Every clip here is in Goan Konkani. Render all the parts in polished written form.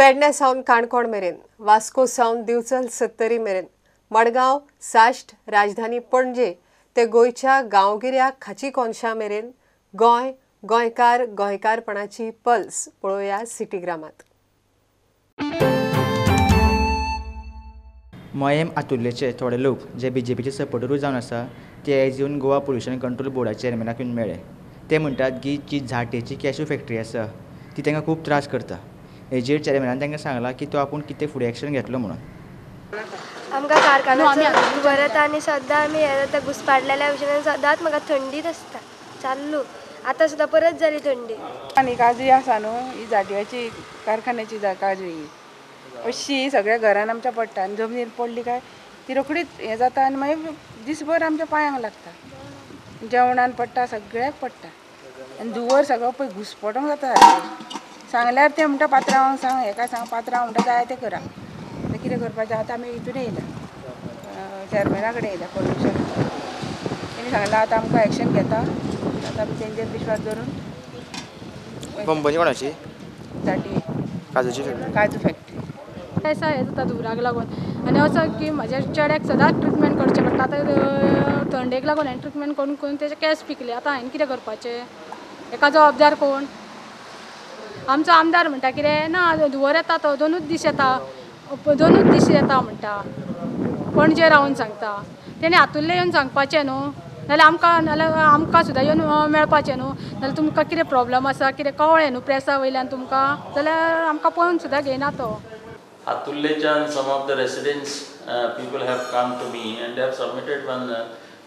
पेडण्या सावन काणकोण मेरेन, वास्को सावन दिवचल सत्तरी मेरेन, मडगांव, साश्ट, राजधानी पणजे ते गोंयच्या गांवगिऱ्या खाची कोनशा मेरेन गोंय, गोंयकार, गोंयकारपणाची पल्स पळोवया सिटीग्रामात. मयेम आतुल्लेचे थोडे लोक जे बीजेपीचे सपोर्टरूय जावन आसा ते आयज येवन गोवा पोल्युशन कंट्रोल बोर्डाच्या चेअरमॅनाक येवन मेळ्ळे. ते म्हणटात की जी झाटेची कॅश्यू फॅक्टरी आसा ती तांकां खूब त्रास करता. हेजेर चेअरमॅनान तांकां सांगलां की तो आपूण कितें फुडें एक्शन घेतलो म्हणून. आमकां कारखानो धुंवर येता आनी सद्दां आमी हें जाता घुसपाडलेल्या भशेन सदांच म्हाका थंडीच आसता चालू. आतां सुद्दां परत जाली थंडी. आनी काजळी आसा न्हू ही झाडयाची कारखान्याची काजळी अशी सगळ्या घरान आमच्या पडटा आनी जमनीर पडली काय ती रोखडीच हें जाता आनी मागीर दिसभर आमच्या पांयांक लागता, जेवणान पडटा, सगळ्याक पडटा आनी धुंवर सगळो पळय घुसपटोंक जाता. सांगल्यार ते म्हणटा पात्रांवांक सांग, हेका सांग, पात्रांव म्हणटा जाय तें करा. आतां कितें करपाचें, आतां आमी हितून येयल्या चेअरमॅना कडेन येयल्या पोल्युशन. तेणी सांगलां आतां आमकां एक्शन घेता, आतां आमी तेंचेर विश्वास दवरून. कंपनी कोणाची? झाटी काजूची फॅक्टरी. काजू फॅक्टरी. केंसां हें जाता धुंवराक लागून आनी असो की म्हाज्या चेड्याक सदांच ट्रिटमेंट करचें पडटा. आतां थंडेक लागून हांवें ट्रिटमेंट करून करून तेजे केंस पिकले. आतां हांवें कितें करपाचें, हेका जबाबदार कोण? आमचो आमदार म्हणटा कितें ना धुंवर येता तो दोनूच दीस येता, दोनूच दीस येता म्हणटा, पणजे रावन सांगता. तेणें हातुल्लें येवन सांगपाचें न्हू, नाल्यार आमकां, नाल्यार आमकां सुद्दां येवन मेळपाचें न्हू. नाल्यार तुमकां कितें प्रोब्लम आसा कितें कळ्ळें न्हू प्रेसा वयल्यान तुमकां, जाल्यार आमकां पळोवन सुद्दां घेयना तो. Atullechan, some of the residents, people have come to me and they have submitted one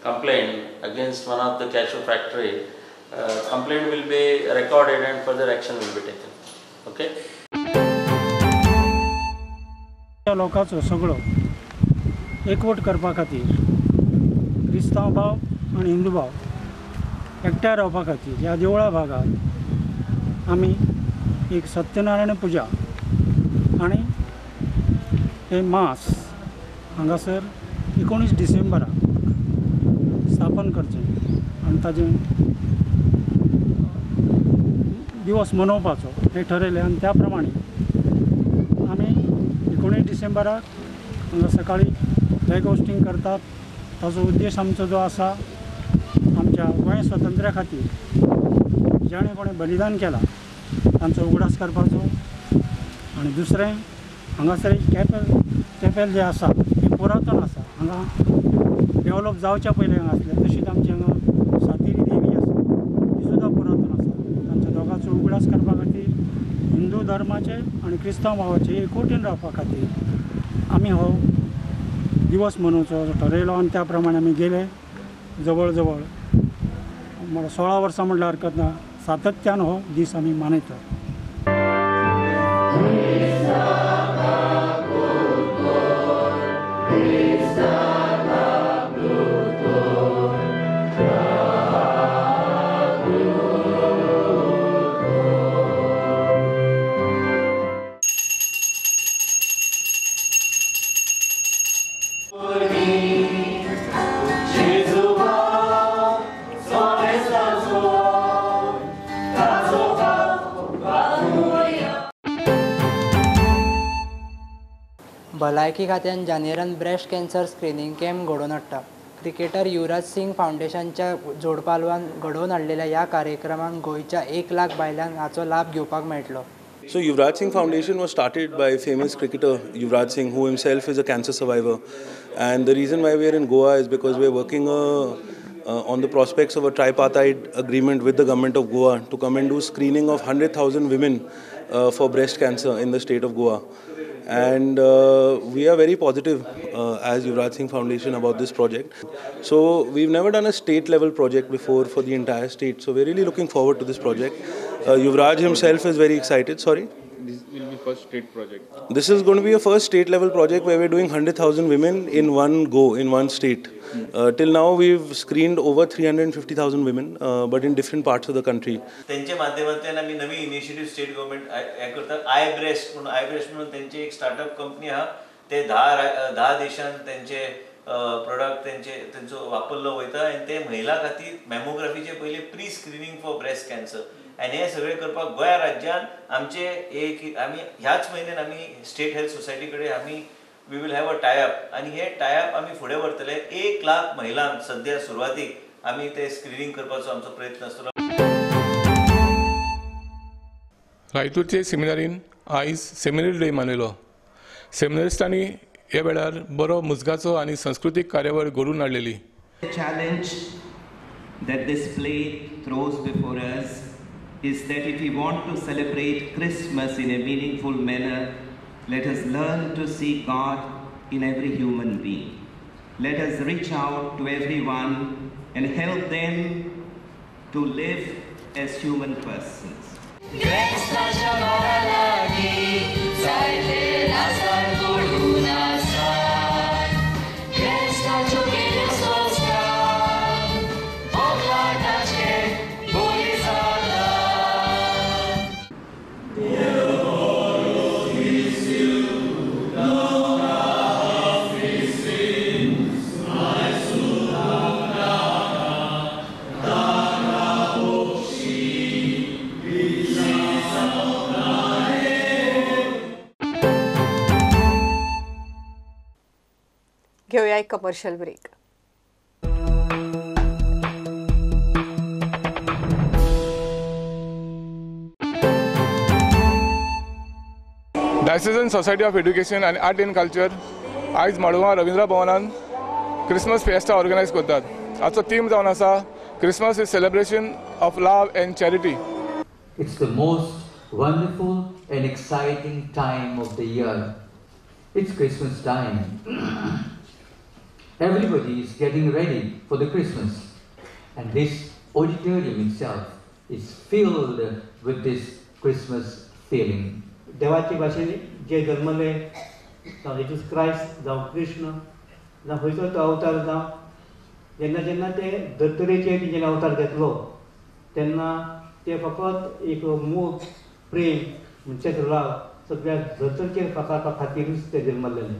complaint against one of the cashew factory. Complaint will be recorded and further action will be taken. Okay? लोकांचो सगळो एकवट करपा खातीर क्रिस्तांव भाव आनी हिंदू भाव एकठांय रावपा खातीर ह्या देवळा भागांत आमी एक सत्यनारायण पुजा आनी हे मास हांगासर 19 डिसेंबराक स्थापन करचें आनी ताजें दिवस मनोवपाचो हें ठरयलें. आनी त्या प्रमाणे आमी 19 डिसेंबराक हांगा सकाळी फ्लॅग होस्टिंग करतात. ताचो उद्देश आमचो जो आसा, आमच्या गोंय स्वातंत्र्या खातीर जाणें कोणें बलिदान केलां तांचो उगडास करपाचो. आनी दुसरें हांगासर एक कॅपेल जें आसा तें पुरातन आसा, हांगा डेवलप जावच्या पयलीं हांगा आसलें. तशीच आमची हांगा सातेरी देवी आसा ती सुद्दां पुरातन आसा. तांच्या दोगांचो उगडास करपा खातीर हिंदू धर्माचे आनी क्रिस्तांव भावाचे एकवटीन रावपा खातीर आमी हो दिवस मनोवचो असो ठरयलो. आनी त्या प्रमाणे आमी गेले जवळ जवळ 16 वर्सां म्हटल्यार हरकत ना, सातत्यान हो दीस आमी मनयतात. भलायकी खात्यान जानेरान ब्रेस्ट कॅन्सर स्क्रिनींग कॅम्प घडोवन हाडटा. क्रिकेटर युवराज सिंग फावंडेशनच्या जोडपालवान घडोवन हाडलेल्या ह्या कार्यक्रमाक गोंयच्या 1 लाख बायलांक हाचो लाभ घेवपाक मेळटलो. So Yuvraj Singh Foundation was started by famous cricketer Yuvraj Singh, who himself is a cancer survivor. And the reason why we are in Goa is because we are working on the prospects of a tripartite agreement with the government of Goa to come and do screening of 100,000 women for breast cancer in the state of Goa. And we are very positive as Yuvraj Singh Foundation about this project. So we've never done a state level project before for the entire state. So we're really looking forward to this project. Yuvraj himself is very excited. Sorry? This will be first state project. This is going to be a first state level project where we're doing 100,000 women in one go, in one state. Till now we've screened over 350,000 women, but in different parts of the country. त्यांच्या माध्यमांतल्यान आमी नवी इनिशिएटिव्ह स्टेट गव्हर्नमेंट हें करता. I breast म्हणून, I breast म्हणून त्यांची एक स्टार्टअप कंपनी आहा. ते 10 देशांत त्यांचे प्रोडक्ट तेंचो वापरलो वयता आनी ते महिला खातीर मॅमोग्राफीचे पयलीं pre screening for breast cancer आनी हे सगळें करपाक गोंया राज्यान आमचे एक आमी ह्याच म्हयन्यान आमी स्टेट हेल्थ सोसायटी कडेन आमी we will have a tie up आनी हे टायअप आमी फुडें व्हरतले. 1 लाख महिलांक सद्या सुरवातीक आमी ते स्क्रिनींग करपाचो आमचो प्रयत्न आसतलो. रायतूरचे सेमिनारीन आयज सेमिनरी डे मनयलो. सेमिनरिस्टांनी ह्या वेळार बरो मुजगाचो आनी संस्कृतीक कार्यावळ घडोवन हाडलेली. The challenge that this play throws before us is that if we want to celebrate Christmas in a meaningful manner, let us learn to see God in every human being. Let us reach out to everyone and help them to live as human persons. घेऊया एक commercial break. Diocesan society of education आनी आर्ट एंड कल्चर आयज मडगांव रवींद्र भवनान क्रिसमस फिएस्टा ऑर्गनायज करतात. हाचो थीम जावन आसा Christmas is celebration of love and charity. It's the most wonderful and exciting time of the year. It's Christmas time. Everybody is getting ready for the Christmas, and this auditorium itself is filled with this Christmas feeling. देवाचे भाशेन जे जन्मले, जावं जेजूस क्रायस्ट, जावं कृष्ण, जावं खंयचो तो अवतार, जावं जेन्ना जेन्ना ते धर्तरेचेर तेंच्यांनी अवतार घेतलो तेन्ना ते फकत एक मोग, प्रेम म्हणचेच लाव सगळ्या धर्तरेचेर फांकारपा खातीरूच ते जन्मलेले.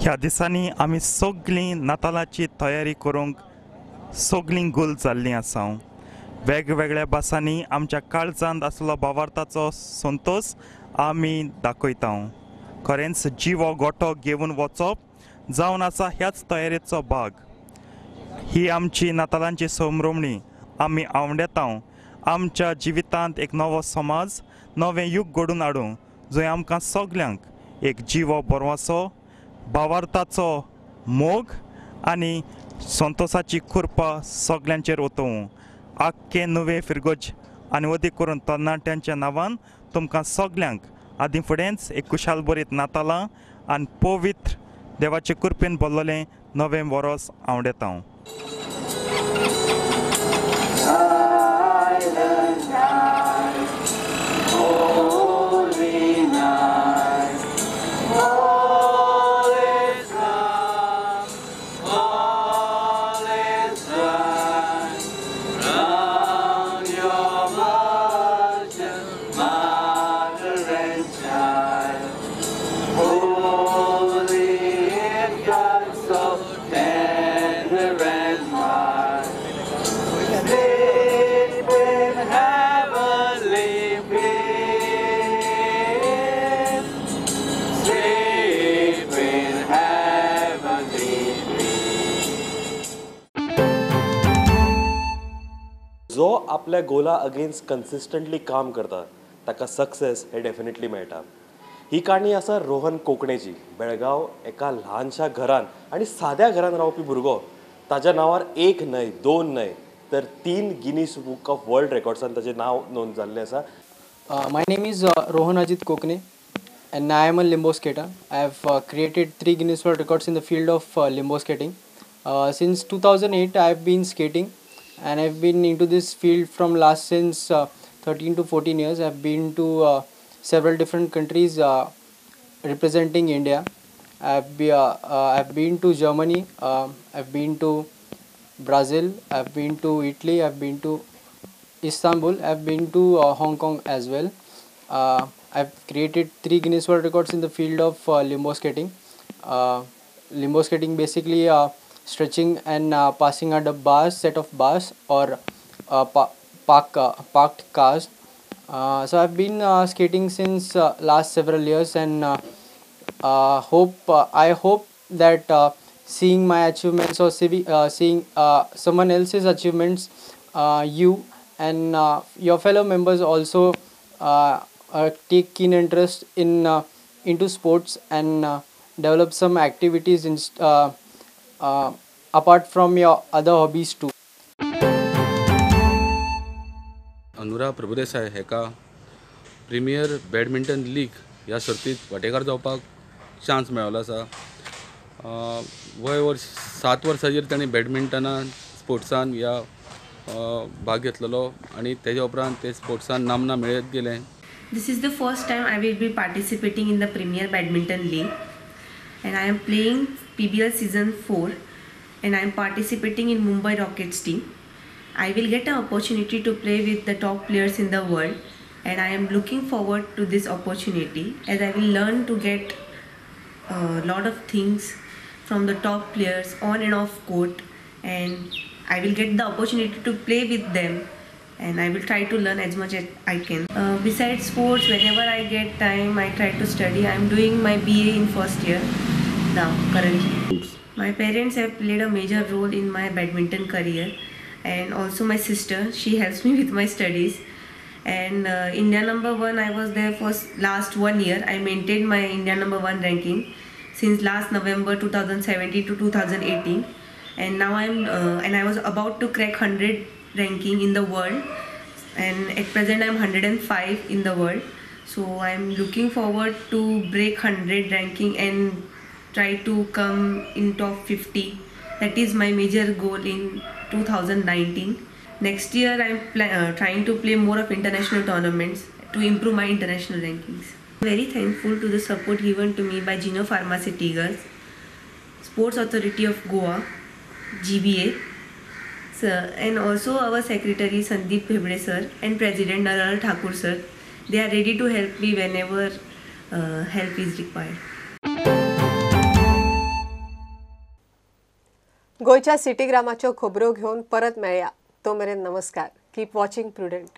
ह्या दिसांनी आमी सगळीं नातालाची तयारी करूंक सगळीं गुल जाल्लीं आसा. वेगवेगळ्या भासांनी आमच्या काळजांत आसलो भावार्थाचो संतोश आमी दाखयता. खरेंच जिवो गोठो घेवन वचप जावन आसा ह्याच तयारेचो भाग. ही आमची नातालांची संभ्रमणी आमी आवडेता. आमच्या जिवितांत एक नवो समाज, नवें युग घडोवन हाडूं जंय आमकां सगल्यांक एक जिवो बरवाचो, भावार्थाचो मोग आनी संतोषाची कृपा सगल्यांचेर ओतोवं. आख्खे नवे फिरगोज आनी वदीक करून तरणाट्यांच्या नांवान तुमकां सगल्यांक आदीं फुडेंच एक कुशाल बरीत नातालां आनी पवित्र देवाचे कृपेन भरलेलें नवें वरोस आवडेता. जो आपल्या गोला अगेन्स्ट कन्सिस्टंटली काम करता ताका सक्सेस हे डेफिनेटली मेळटा. ही काणी आसा रोहन कोंकणेची. बेळगांव एका ल्हानशा घरान आनी साद्या घरान रावपी भुरगो, ताज्या नांवार एक न्हय, दोन न्हय तर 3 गिनीज बुक ऑफ वर्ल्ड रेकॉर्ड्सान ताजें नांव नोंद जाल्लें आसा. My name is Rohan Ajit Kokane and I am a limbo skater. I have created 3 Guinness World Records in the field of limbo skating. Since 2008 I have been skating and I have been into this field from last since 13 to 14 years. I have been to several different countries representing India. I have been to Germany, I have been to Brazil, I have been to Italy, I have been to Istanbul, I have been to Hong Kong as well. I have created 3 Guinness World Records in the field of limbo skating. Limbo skating basically stretching and passing out a bars, set of bars or parked cars. So I have been skating since last several years and I hope that seeing my achievements or seeing someone else's achievements, you and your fellow members also take keen interest in into sports and develop some activities in, apart from your other hobbies too. Anura Prabhudesai हेका प्रिमियर बॅडमिंटन लीग ह्या सर्तींत वांटेकार जावपाक चान्स मेळिल्लो आसा. वय वर्स 7 वर्सांचेर ताणें बॅडमिंटनान स्पोर्ट्सान ह्या भाग घेतलेलो आनी तेज्या उपरांत ते स्पोर्ट्सान नामना मेळत गेलें. This is the first time I will be participating in the Premier Badminton League and I am playing PBL Season 4 and I am participating in Mumbai Rockets team. I will get an opportunity to play with the top players in the world and I am looking forward to this opportunity as I will learn to get a lot of things from the top players on and off court, and I will get the opportunity to play with them and I will try to learn as much as I can. Besides sports, whenever I get time, I try to study. I am doing my BA in first year now currently. My parents have played a major role in my badminton career, and also my sister, she helps me with my studies. And India number 1, I was there for last 1 year. I maintained my India number 1 ranking since last November 2017 to 2018, and now I'm and I was about to crack 100 ranking in the world, and at present I'm 105 in the world. So I'm looking forward to break 100 ranking and try to come in top 50. That is my major goal in 2019. Next year I'm trying to play more of international tournaments to improve my international rankings. Very thankful to the support given to me by Gino Pharmaceuticals, Sports Authority of Goa, GBA, sir, and also our secretary Sandeep Hebre sir and President Narahar Thakur sir. They are ready to help me whenever help is required. गोंयच्या सिटीग्रामाच्यो खबरो घेवन परत मेळया. तो मेरेन नमस्कार. Keep watching Prudent.